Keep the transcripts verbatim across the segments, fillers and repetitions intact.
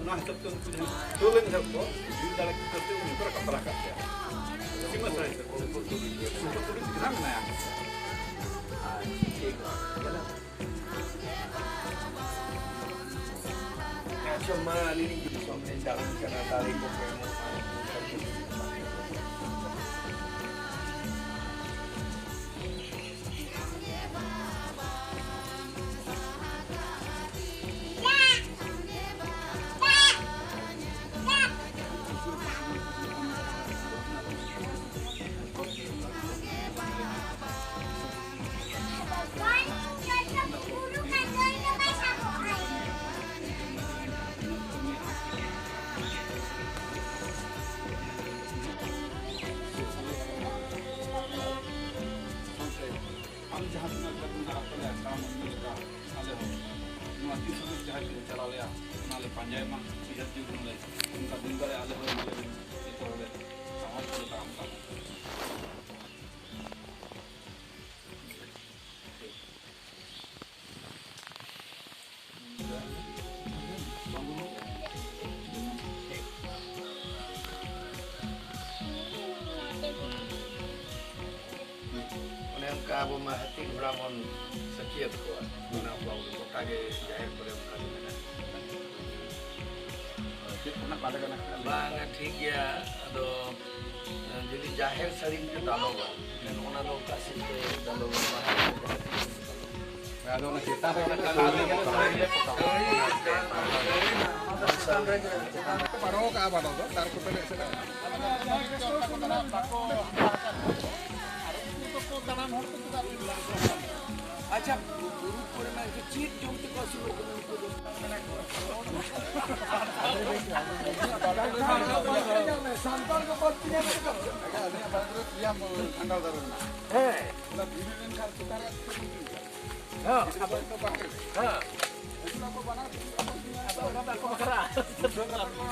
ᱚᱱᱟ ᱦᱤᱥᱟᱹᱵ ᱛᱮ ᱩᱱᱠᱩ ᱡᱟᱦᱟᱸ ᱴᱚᱞ ᱨᱮᱱ ᱦᱚᱲ ᱠᱚ ᱡᱩᱢᱤᱫᱟᱲᱮ ᱠᱷᱟᱹᱛᱤᱨ ᱛᱮ ᱩᱱᱠᱩ ᱠᱚ ᱨᱟᱠᱟᱵ ᱵᱟᱲᱟ ᱠᱟᱜ ᱠᱚᱣᱟ᱾ ᱥᱤᱢᱟᱹ ᱥᱟᱹᱲᱤ ᱛᱮ ᱩᱱᱠᱩ ᱴᱩᱰᱩ ᱜᱤᱫᱽᱨᱟᱹ ᱢᱮᱱᱟᱭᱟ᱾ ᱟᱪᱪᱷᱟ, ᱢᱟ ᱟᱹᱞᱤᱧ ᱞᱤᱧ ᱫᱤᱥᱚᱢ ᱞᱤᱧ ᱫᱟᱬᱟᱱ ᱠᱟᱱᱟ, ᱫᱟᱲᱮ ᱠᱚ ᱠᱚ ᱮᱢᱚᱜ ᱢᱟ᱾ ᱟᱢ ᱡᱟᱦᱟᱸ ᱛᱤᱱᱟᱹᱜ ᱞᱮᱠᱟ ᱵᱚᱱ ᱫᱟᱨᱟᱢ ᱠᱟᱱᱟ, ᱟᱢ ᱩᱱᱤ ᱞᱮᱠᱟ ᱟᱞᱮ ᱦᱚᱸ ᱱᱚᱣᱟ ᱫᱤᱥ ᱦᱩᱫᱤᱥ ᱡᱟᱦᱟᱸ ᱠᱤᱱ ᱪᱟᱞᱟᱣ ᱞᱮᱭᱟ, ᱚᱱᱟ ᱞᱮ ᱯᱟᱸᱡᱟᱭ ᱢᱟ, ᱩᱭᱦᱟᱹᱨ ᱡᱤᱣᱤ ᱦᱚᱸ ᱞᱮ ᱚᱱᱠᱟ ᱫᱤᱱ ᱫᱟᱲᱮ ᱟᱞᱮ ᱦᱚᱸ ᱮᱢᱟ ᱞᱮ ᱢᱮ, ᱡᱚᱛᱚ ᱦᱚᱲ ᱞᱮ ᱥᱟᱶᱟᱨ ᱠᱚ ᱞᱮ ᱫᱟᱨᱟᱢ ᱠᱟᱢᱟ᱾ ᱚᱱᱮ ᱚᱱᱠᱟ ᱟᱵᱚ ᱢᱟ ᱦᱟᱹᱛᱤ ᱜᱷᱚᱲᱟ ᱵᱚᱱ ᱥᱟᱹᱠᱷᱤᱭᱟᱹᱛ ᱠᱚᱣᱟ, ᱚᱱᱟ ᱠᱚ ᱜᱚᱴᱟ ᱜᱮ ᱡᱟᱦᱮᱨ ᱠᱚᱨᱮ ᱚᱱᱠᱟ ᱜᱮ ᱢᱮᱱᱟᱜᱼᱟ᱾ ᱪᱮᱫ ᱠᱷᱚᱱᱟᱜ ᱵᱟᱞᱮ ᱜᱟᱱ ᱠᱟᱱᱟ? ᱵᱟᱝᱟ, ᱴᱷᱤᱠ ᱜᱮᱭᱟ᱾ ᱟᱫᱚ ᱡᱩᱫᱤ ᱡᱟᱦᱮᱨ ᱥᱟᱹᱲᱤᱢ ᱯᱮ ᱫᱟᱞᱚᱵᱟ, ᱮᱱᱠᱷᱟᱱ ᱚᱱᱟ ᱫᱚ ᱚᱠᱟ ᱥᱮᱫ ᱯᱮ ᱫᱟᱞᱚᱵᱟ? ᱵᱟᱦᱟ ᱥᱮᱫ ᱯᱮ ᱫᱟᱞᱚᱵᱟ? ᱟᱫᱚ ᱚᱱᱟ ᱪᱮᱛᱟᱱ ᱨᱮ ᱚᱱᱟ ᱠᱟᱞᱟᱨ ᱞᱮ ᱯᱚᱛᱟᱣᱟ᱾ ᱯᱟᱨᱚ ᱠᱟᱜᱼᱟ ᱵᱟᱰᱟ ᱫᱚ, ᱛᱟᱨ ᱠᱚᱛᱮ ᱞᱮ ᱮᱥᱮᱫᱟ᱾ ᱟᱪᱪᱷᱟ, ᱵᱩᱨᱩ ᱠᱚᱨᱮ ᱢᱟ ᱪᱮᱫ ᱡᱚᱢ ᱛᱮᱠᱚ ᱟᱹᱥᱩᱞᱚᱜ ᱠᱟᱱᱟ ᱩᱱᱠᱩ ᱫᱚ? ᱥᱟᱱᱛᱟᱲ ᱠᱚ ᱵᱟᱹᱲᱛᱤ ᱧᱮᱞ ᱠᱟᱱᱟ᱾ ᱟᱹᱞᱤᱧᱟᱜ ᱵᱟᱲᱜᱮ ᱨᱮ ᱯᱮᱭᱟ ᱠᱷᱟᱱᱰᱟᱣ ᱫᱟᱨᱮ ᱢᱮᱱᱟᱜᱼᱟ᱾ ᱦᱮᱸ᱾ ᱚᱱᱟ ᱫᱷᱤᱨᱤ ᱞᱮᱱᱠᱷᱟᱱ ᱪᱮᱛᱟᱱ ᱨᱮ ᱪᱮᱫ ᱠᱚ ᱪᱤᱠᱟᱹᱭᱟ? ᱦᱮᱸ᱾ ᱟᱫᱚ ᱤᱧ ᱫᱚ ᱵᱟᱦᱨᱮ ᱨᱮ᱾ ᱦᱮᱸ᱾ ᱩᱱᱠᱩ ᱫᱚ ᱟᱠᱚ ᱵᱟᱱᱟᱨ ᱫᱷᱤᱨᱤ ᱟᱠᱚ ᱛᱮᱜᱮ ᱟᱫᱚ ᱚᱱᱟ ᱫᱚ ᱟᱠᱚ ᱵᱟᱠᱷᱨᱟ᱾ ᱜᱩᱰᱟᱹ ᱠᱟᱛᱮ ᱠᱚ,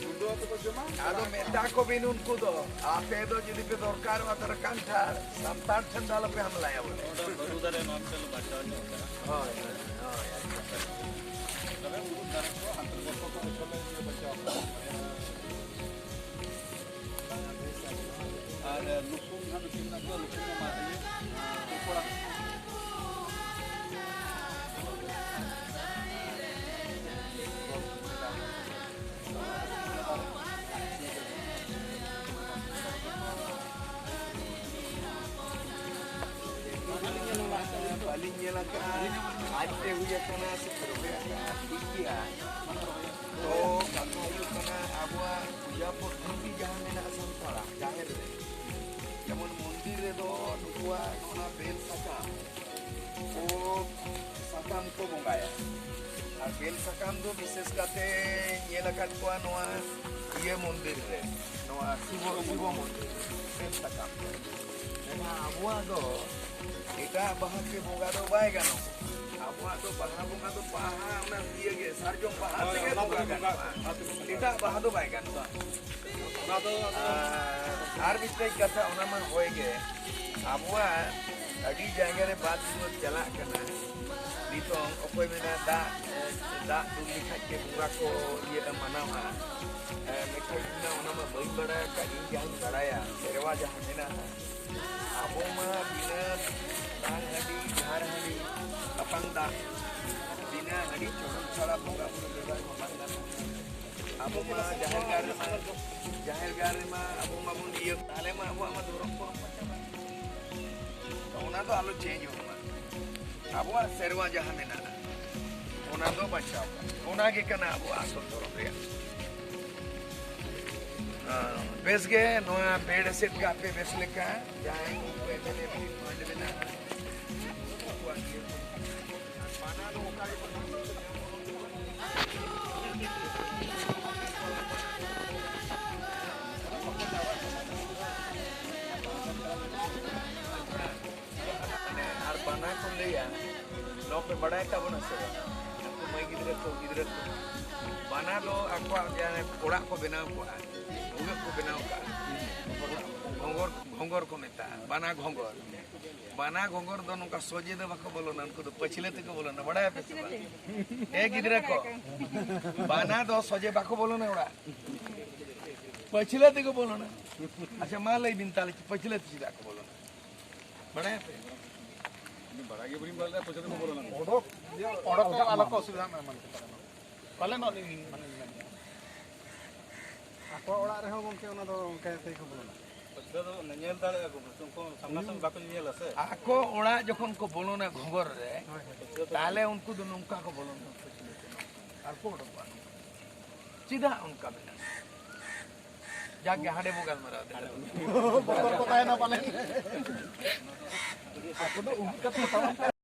ᱜᱩᱰᱟᱹ ᱟᱛᱮ ᱠᱚ ᱡᱚᱢᱟ᱾ ᱟᱫᱚ ᱢᱮᱛᱟ ᱠᱚ ᱵᱤᱱ ᱩᱱᱠᱩ ᱫᱚ, ᱟᱯᱮ ᱫᱚ ᱡᱩᱫᱤ ᱯᱮ ᱫᱚᱨᱠᱟᱨᱚᱜᱼᱟ, ᱛᱟᱦᱞᱮ ᱠᱟᱱᱴᱷᱟᱲ, ᱥᱟᱱᱛᱟᱲ ᱴᱷᱮᱱ ᱫᱚ ᱟᱞᱚᱯᱮ ᱦᱟᱢᱞᱟᱭᱟ ᱵᱚᱞᱮ᱾ ᱱᱚᱰᱮ ᱵᱟᱹᱨᱩ ᱫᱟᱨᱮ ᱱᱚᱣᱟ ᱢᱤᱫᱴᱮᱱ ᱞᱮ ᱵᱟᱪᱷᱟᱣ ᱧᱚᱜ ᱠᱟᱜᱼᱟ᱾ ᱦᱳᱭ, ᱦᱳᱭ, ᱦᱳᱭ, ᱟᱪᱪᱷᱟ᱾ ᱛᱚᱵᱮ ᱩᱨᱩᱫ ᱫᱟᱨᱮ ᱠᱚ ᱦᱟᱱᱛᱮ ᱜᱚᱥᱚ ᱠᱚ ᱦᱚᱪᱚ ᱞᱮ ᱤᱭᱟᱹ ᱵᱟᱧᱪᱟᱣ ᱠᱚᱜᱼᱟ᱾ ᱟᱨ ᱞᱩᱠᱩᱢ ᱦᱟᱸᱜ ᱱᱩᱠᱤᱱ ᱢᱮᱱᱟᱜ ᱠᱚᱣᱟ, ᱞᱩᱠᱩᱢ ᱫᱚ ᱢᱟᱜ ᱤᱭᱟᱹ, ᱠᱚᱲᱟ᱾ ᱵᱟᱹᱞᱤᱧ ᱧᱮᱞ ᱟᱠᱟᱫᱼᱟ, ᱟᱡᱛᱮ ᱦᱩᱭ ᱟᱠᱟᱱᱟ ᱥᱮ ᱯᱮ ᱨᱚᱦᱚᱭ ᱟᱠᱟᱫᱼᱟ, ᱴᱷᱤᱠ ᱜᱮᱭᱟ᱾ ᱛᱚ ᱠᱟᱛᱷᱟ ᱦᱩᱭᱩᱜ ᱠᱟᱱᱟ, ᱟᱵᱚᱣᱟᱜ ᱯᱩᱡᱟ ᱯᱚᱫᱽᱫᱷᱚᱛᱤ ᱡᱟᱦᱟᱸ ᱢᱮᱱᱟᱜᱼᱟ ᱥᱟᱱᱛᱟᱲᱟᱜ ᱡᱟᱦᱮᱨ ᱨᱮ, ᱡᱮᱢᱚᱱ ᱢᱚᱱᱫᱤᱨ ᱨᱮᱫᱚ ᱱᱩᱠᱩᱣᱟᱜ ᱚᱱᱟ ᱵᱮᱞ ᱥᱟᱠᱟᱢ ᱠᱚ, ᱥᱟᱠᱟᱢ ᱠᱚ ᱵᱚᱸᱜᱟᱭᱟ᱾ ᱟᱨ ᱵᱮᱞ ᱥᱟᱠᱟᱢ ᱫᱚ ᱵᱤᱥᱮᱥ ᱠᱟᱛᱮ ᱧᱮᱞ ᱟᱠᱟᱫ ᱠᱚᱣᱟ ᱱᱚᱣᱟ ᱤᱭᱟᱹ ᱢᱚᱱᱫᱤᱨ ᱨᱮ, ᱱᱚᱣᱟ ᱥᱤᱵᱚ, ᱥᱤᱵᱚ ᱢᱚᱱᱫᱤᱨ ᱨᱮ ᱵᱮᱞ ᱥᱟᱠᱟᱢ ᱫᱚ᱾ ᱢᱮᱱᱠᱷᱟᱱ ᱟᱵᱚᱣᱟᱜ ᱫᱚ ᱮᱴᱟᱜ ᱵᱟᱦᱟ ᱛᱮ ᱵᱚᱸᱜᱟ ᱫᱚ ᱵᱟᱭ ᱜᱟᱱᱚᱜᱼᱟ᱾ ᱟᱵᱚᱣᱟᱜ ᱫᱚ ᱵᱟᱦᱟ ᱵᱚᱸᱜᱟ ᱫᱚ ᱵᱟᱦᱟ ᱚᱱᱟ ᱤᱭᱟᱹ ᱜᱮ, ᱥᱟᱨᱡᱚᱢ ᱵᱟᱦᱟ ᱦᱳᱭ, ᱛᱮᱜᱮ ᱚᱱᱟ ᱵᱚᱸᱜᱟ ᱛᱮᱜᱮ ᱵᱚᱸᱜᱟ᱾ ᱜᱟᱱᱚᱜᱼᱟ᱾ ᱚᱱᱟ ᱛᱮᱜᱮ ᱵᱚᱸᱜᱟ᱾ ᱮᱴᱟᱜ ᱵᱟᱦᱟ ᱫᱚ ᱵᱟᱭ ᱜᱟᱱᱚᱜᱼᱟ᱾ ᱚᱱᱟ ᱫᱚ ᱟᱫᱚ ᱟᱨ, ᱟᱨ ᱢᱤᱫᱴᱮᱡ ᱠᱟᱛᱷᱟ, ᱚᱱᱟ ᱢᱟ ᱦᱳᱭ ᱜᱮ, ᱟᱵᱚᱣᱟᱜ ᱟᱹᱰᱤ ᱡᱟᱭᱜᱟ ᱨᱮ ᱵᱟᱫ ᱵᱤᱵᱟᱹᱫ ᱪᱟᱞᱟᱜ ᱠᱟᱱᱟ᱾ ᱱᱤᱛᱚᱝ ᱚᱠᱚᱭ ᱢᱮᱱᱟ ᱫᱟᱜ, ᱫᱟᱜ ᱫᱩᱞ ᱞᱮᱠᱷᱟᱡ ᱜᱮ ᱵᱚᱸᱜᱟ ᱠᱚ ᱤᱭᱟᱹ ᱢᱟᱱᱟᱣᱟ᱾ ᱢᱮᱱᱠᱷᱟᱱ ᱤᱧ ᱢᱟ ᱚᱱᱟ ᱢᱟ ᱵᱟᱹᱧ ᱵᱟᱲᱟᱭ ᱟᱠᱟᱫ, ᱤᱧ ᱡᱟᱦᱟᱸᱧ ᱵᱟᱲᱟᱭᱟ ᱥᱮᱨᱣᱟ ᱡᱟᱦᱟᱸ ᱢᱮᱱᱟᱜᱼᱟ, ᱟᱵᱚ ᱢᱟ ᱵᱤᱱᱟᱹ ᱛᱟᱝ ᱦᱟᱺᱰᱤ, ᱡᱟᱦᱟᱸ ᱦᱟᱺᱰᱤ, ᱛᱟᱯᱟᱝ ᱫᱟᱜ, ᱵᱤᱱᱟᱹ ᱦᱟᱺᱰᱤ ᱪᱚᱰᱚᱨ ᱪᱷᱟᱲᱟ ᱵᱚᱸᱜᱟ ᱵᱩᱨᱩ ᱵᱮᱵᱷᱟᱨ ᱢᱟ ᱵᱟᱝ ᱜᱟᱱᱚᱜᱼᱟ᱾ ᱟᱵᱚ ᱢᱟ ᱡᱟᱦᱮᱨ ᱜᱟᱲ ᱨᱮᱢᱟ, ᱡᱟᱦᱮᱨ ᱜᱟᱲ ᱨᱮᱢᱟ ᱟᱵᱚ ᱢᱟᱵᱚᱱ ᱤᱭᱟᱹ, ᱛᱟᱦᱞᱮ ᱢᱟ ᱟᱵᱚᱣᱟᱜ ᱢᱟ ᱫᱷᱚᱨᱚᱢ ᱠᱚᱨᱚᱢ ᱢᱟ ᱪᱟᱵᱟᱭᱮᱱ᱾ ᱛᱚ ᱚᱱᱟ ᱫᱚ ᱟᱞᱚ ᱪᱮᱧᱡᱚᱜ ᱢᱟ᱾ ᱟᱵᱚᱣᱟᱜ ᱥᱮᱨᱣᱟ ᱡᱟᱦᱟᱸ ᱢᱮᱱᱟᱜᱼᱟ, ᱚᱱᱟ ᱫᱚ ᱵᱟᱧᱪᱟᱣ ᱠᱟᱜ, ᱚᱱᱟ ᱜᱮ ᱠᱟᱱᱟ ᱟᱵᱚᱣᱟᱜ ᱟᱥᱚᱞ ᱫᱷᱚᱨᱚᱢ ᱨᱮᱭᱟᱜ᱾ ᱦᱮᱸ, ᱵᱮᱥ ᱜᱮ, ᱱᱚᱣᱟ ᱵᱮᱰ ᱮᱥᱮᱫ ᱠᱟᱜ ᱯᱮ ᱵᱮᱥ ᱞᱮᱠᱟ᱾ ᱡᱟᱦᱟᱸᱭ ᱩᱱᱠᱩ M L A field fund ᱢᱮᱱᱟᱜᱼᱟ, ᱩᱱᱠᱩᱣᱟᱜ ᱤᱭᱟᱹ ᱠᱚ᱾ ᱟᱨ ᱵᱟᱱᱟ ᱫᱚ ᱚᱠᱟ ᱨᱮ ᱵᱟᱱᱟ ᱫᱚ ᱧᱟᱢᱚᱜᱼᱟ? ᱟᱨ ᱵᱟᱱᱟ ᱠᱚ ᱞᱟᱹᱭᱟ, ᱱᱚᱣᱟ ᱯᱮ ᱵᱟᱲᱟᱭ ᱛᱟᱵᱚᱱᱟ ᱥᱮ ᱵᱟᱝ? ᱩᱱᱠᱩ ᱢᱟᱹᱭ ᱜᱤᱫᱽᱨᱟᱹ ᱠᱚ, ᱜᱤᱫᱽᱨᱟᱹ ᱠᱚ, ᱵᱟᱱᱟ ᱫᱚ ᱟᱠᱚᱣᱟᱜ ᱡᱟᱦᱟᱸ ᱚᱲᱟᱜ ᱠᱚ ᱵᱮᱱᱟᱣ ᱠᱚᱜᱼᱟ, ᱵᱷᱩᱜᱟᱹᱜ ᱠᱚ ᱵᱮᱱᱟᱣ ᱠᱟᱜᱼᱟ, ᱜᱷᱚᱸᱜᱚᱨ, ᱜᱷᱚᱸᱜᱚᱨ ᱠᱚ ᱢᱮᱛᱟᱜᱼᱟ, ᱵᱟᱱᱟ ᱜᱷᱚᱸᱜᱚᱨ᱾ ᱵᱟᱱᱟ ᱜᱷᱚᱸᱜᱚᱨ ᱫᱚ ᱱᱚᱝᱠᱟ ᱥᱚᱡᱷᱮ ᱫᱚ ᱵᱟᱠᱚ ᱵᱚᱞᱚᱱᱟ, ᱩᱱᱠᱩ ᱫᱚ ᱯᱟᱹᱪᱷᱞᱟᱹ ᱛᱮᱠᱚ ᱵᱚᱞᱚᱱᱟ, ᱵᱟᱲᱟᱭᱟᱯᱮ ᱥᱮ ᱵᱟᱝ? ᱮ ᱜᱤᱫᱽᱨᱟᱹ ᱠᱚ, ᱵᱟᱱᱟ ᱫᱚ ᱥᱚᱡᱷᱮ ᱵᱟᱠᱚ ᱵᱚᱞᱚᱱᱟ ᱚᱲᱟᱜ, ᱯᱟᱹᱪᱷᱞᱟᱹ ᱛᱮᱠᱚ ᱵᱚᱞᱚᱱᱟ᱾ ᱟᱪᱪᱷᱟ, ᱢᱟ ᱞᱟᱹᱭ ᱵᱤᱱ ᱛᱟᱦᱞᱮ, ᱯᱟᱹᱪᱷᱞᱟᱹ ᱛᱮ ᱪᱮᱫᱟᱜ ᱠᱚ ᱵᱚᱞᱚᱱᱟ? ᱵᱟᱲᱟᱭᱟᱯᱮ? ᱵᱟᱲᱟᱭ ᱜᱮ ᱵᱟᱹᱞᱤᱧ ᱵᱟᱲᱟᱭᱟ, ᱯᱟᱹᱪᱷᱞᱟᱹ ᱛᱮᱠᱚ ᱵᱚᱞᱚᱱᱟ᱾ ᱚᱰᱚᱠ, ᱚᱰᱚᱠ ᱟᱞᱚ ᱠᱚ ᱚᱥᱩᱵᱤᱫᱷᱟ ᱢᱟ ᱮᱢᱟᱱ ᱠᱚ ᱛᱟᱦᱮᱱᱟ᱾ ᱯᱟᱞᱮᱱᱚᱜ ᱞᱤᱧ ᱢᱟᱱᱮ ᱢᱮᱱᱮᱫᱼᱟ᱾ ᱟᱠᱚ ᱚᱲᱟᱜ ᱨᱮᱦᱚᱸ ᱜᱚᱢᱠᱮ ᱚᱱᱟ ᱫᱚ ᱚᱱᱠᱟ ᱠᱟᱛᱮ ᱜᱮᱠᱚ ᱵᱚᱞᱚᱱᱟ᱾ ᱯᱟᱹᱪᱷᱞᱟᱹ ᱫᱚ ᱧᱮᱧᱮᱞ ᱫᱟᱲᱮᱭᱟᱜᱼᱟ ᱠᱚ, ᱩᱱᱠᱩ ᱥᱟᱢᱱᱟ ᱥᱟᱢᱱᱤ ᱵᱟᱠᱚ ᱧᱮᱧᱮᱞᱟ ᱥᱮ᱾ ᱟᱠᱚ ᱚᱲᱟᱜ ᱡᱚᱠᱷᱚᱱ ᱠᱚ ᱵᱚᱞᱚᱱᱟ ᱜᱷᱚᱸᱜᱚᱨ ᱨᱮ, ᱦᱳᱭ, ᱦᱳᱭ᱾ ᱛᱟᱦᱞᱮ ᱩᱱᱠᱩ ᱫᱚ ᱱᱚᱝᱠᱟ ᱠᱚ ᱵᱚᱞᱚᱱᱟ, ᱯᱟᱹᱪᱷᱞᱟᱹ ᱛᱮ ᱱᱚᱝᱠᱟ᱾ ᱟᱨ ᱠᱚ ᱚᱰᱚᱠᱚᱜᱼᱟ ᱱᱚᱝᱠᱟ᱾ ᱪᱮᱫᱟᱜ ᱚᱱᱠᱟ ᱢᱮᱱᱟᱜᱼᱟ? ᱡᱟᱠ ᱜᱮ, ᱦᱟᱸᱰᱮ ᱵᱚ ᱜᱟᱞᱢᱟᱨᱟᱣ ᱫᱟ᱾ ᱵᱚᱛᱚᱨ ᱠᱚ ᱛᱟᱦᱮᱱᱟ ᱯᱟᱞᱮᱱ᱾ ᱟᱠᱚ ᱫᱚ ᱩᱰᱩᱠ ᱠᱟᱛᱮ ᱠᱚ ᱛᱟᱲᱟᱢ